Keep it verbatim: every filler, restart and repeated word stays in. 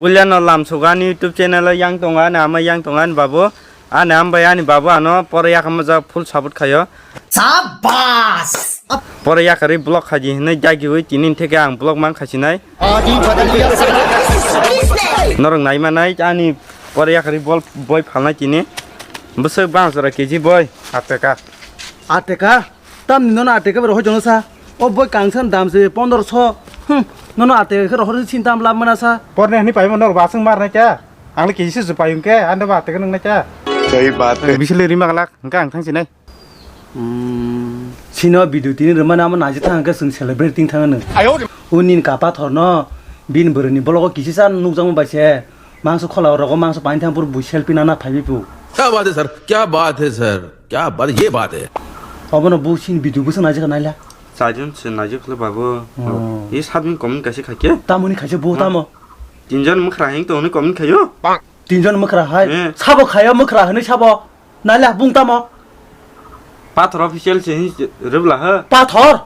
Puila no lamsogo ani YouTube channel o yang tongo, ani ama yang tongo, ani babu. Ani ama bai ani babu ano pore yakarma jak full support khaio. Sabas! Pore yakarwi vlog khaji hinwi dagiwi tini theke ang vlog man khasinai. Norok naimanai ani pore yakarwi bol boi phalnai tini. Bwswk bang jora K G boi. Ateka. Ateka? Tamni nono ateka bai rohor jono sa. O boi kangsan dam se pondro so. Hmm. Nono ateka khe rohor sin dam lab mana sa. Porne hani paimo nor basung mar na kya? Ang le K G se jupai hwnkhe, ano ba ateka nang na kya? Sahi baat hai. Bisile rima galak, hwnkhe ang thang sinai. Hmm. Sino video tini rwmani amo naji thang hwnkhe chwng celebrate ting thang ano. Ayo. Unin ka pathor no, bin bwrwini bologo kisi sa nukjakma bai se. Mangso khola rogo mangso paini thang pur bui selfie nana phaibi pu. क्या बात है सर, क्या बात है सर, क्या बात, ये बात है। Obono bo sini video bwswk naijak naila. Chaijon se naijak le babu. Oh. Ye sabni comment kaisa khaikhe. Tamoni khaisa bo tamo. Tinjon mwkhra heng tongni comment khaio. Tinjon mwkhra hai. Eh. Sabo khaio mwkhra hwnwi sabo. Naila bung tamo. Pathor official se hin rwbla ha. Pathor.